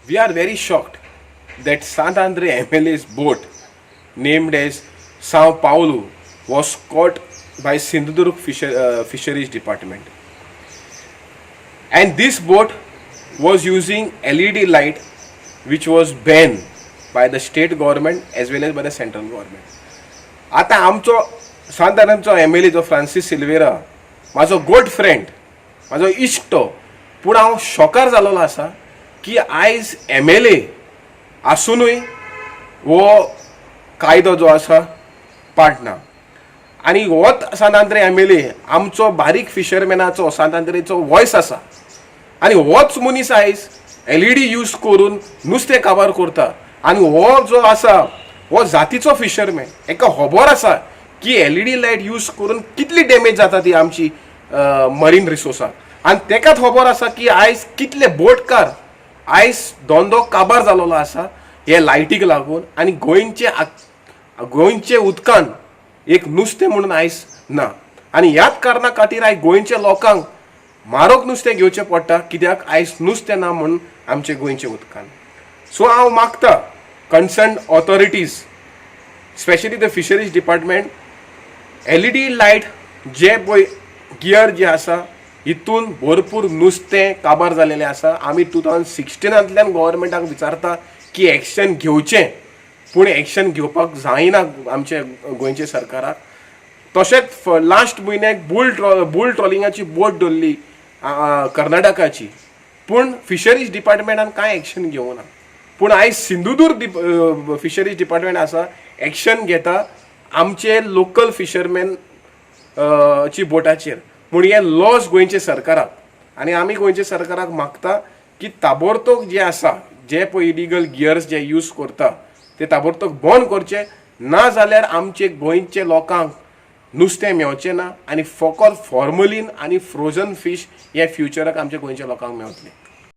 We are very shocked that Sant Andre MLA's boat named as Sao Paulo was caught by Sindhudurg Fisheries Department. And this boat was using LED light, which was banned by the state government as well as by the central government. आतां आमचो सांत आंद्रेचो MLA जो Francis Silveira, म्हाजो good friend, म्हाजो इश्ट, पूण हांव शॉकार जालोलो आसा की आयज एमएलए आसुनूय हो कायदो जो आसा पाडना. आनी होच सांत आंद्रे एमएलए आमचो बारीक फिशरमॅनाचो, सांत आंद्रेचो वॉयस आसा आनी होच मनीस आयज एलईडी यूज करून नुस्तें काबार करता. आनी हो जो आसा हो जातीचो फिशरमॅन, हेका खबर आसा की एलईडी लायट यूज करून कितली डॅमेज जाता ती आमची मरीन रिसोर्साक. आनी तेकाच खबर आसा की आयज कितले बोटकार आयज धंदो काबार जालोलो आसा हे लायटीक लागून. आनी गोंयचे उदकान एक नुस्तें म्हणून आयज ना. आनी ह्याच कारणा खातीर आयज गोंयच्या लोकांक म्हारग नुस्तें घेवचें पडटा, कित्याक आयज नुस्तें ना म्हणून आमचे गोंयचे उदकान. सो हांव मागता concern authorities, specially the fisheries department, LED light जे पळय गियर जे आसा, हितून भरपूर नुस्तें काबार जालेलें आसा. आमी 2016तांतल्यान गोवोरमेंटाक विचारता की एक्शन घेवचें, पूण एक्शन घेवपाक जायना आमचे गोंयचे सरकाराक. तशेंच लास्ट म्हयन्याक बुल ट्रॉलिंगाची बोट धरली कर्नाटकाची, पूण फिशरीज डिपार्टमेंटान कांय एक्शन घेवना. पूण आयज सिंधुदुर्ग फिशरीज डिपार्टमेंट आसा, एक्शन घेता आमचे लोकल फिशरमॅन ची बोटाचेर. पूण हें लॉस गोंयचे सरकाराक. आनी आमी गोंयच्या सरकाराक मागता की ताबडतोब जे आसा, जे पळय इलिगल गियर्स जे यूज करता, ते ताबडतोब बंद करचे. ना जाल्यार आमचे गोंयचे लोकांक नुस्तें मेवचें ना आनी फकत फॉर्मलीन आनी फ्रोजन फीश हे फ्युचराक आमच्या गोंयच्या लोकांक मेवतलें.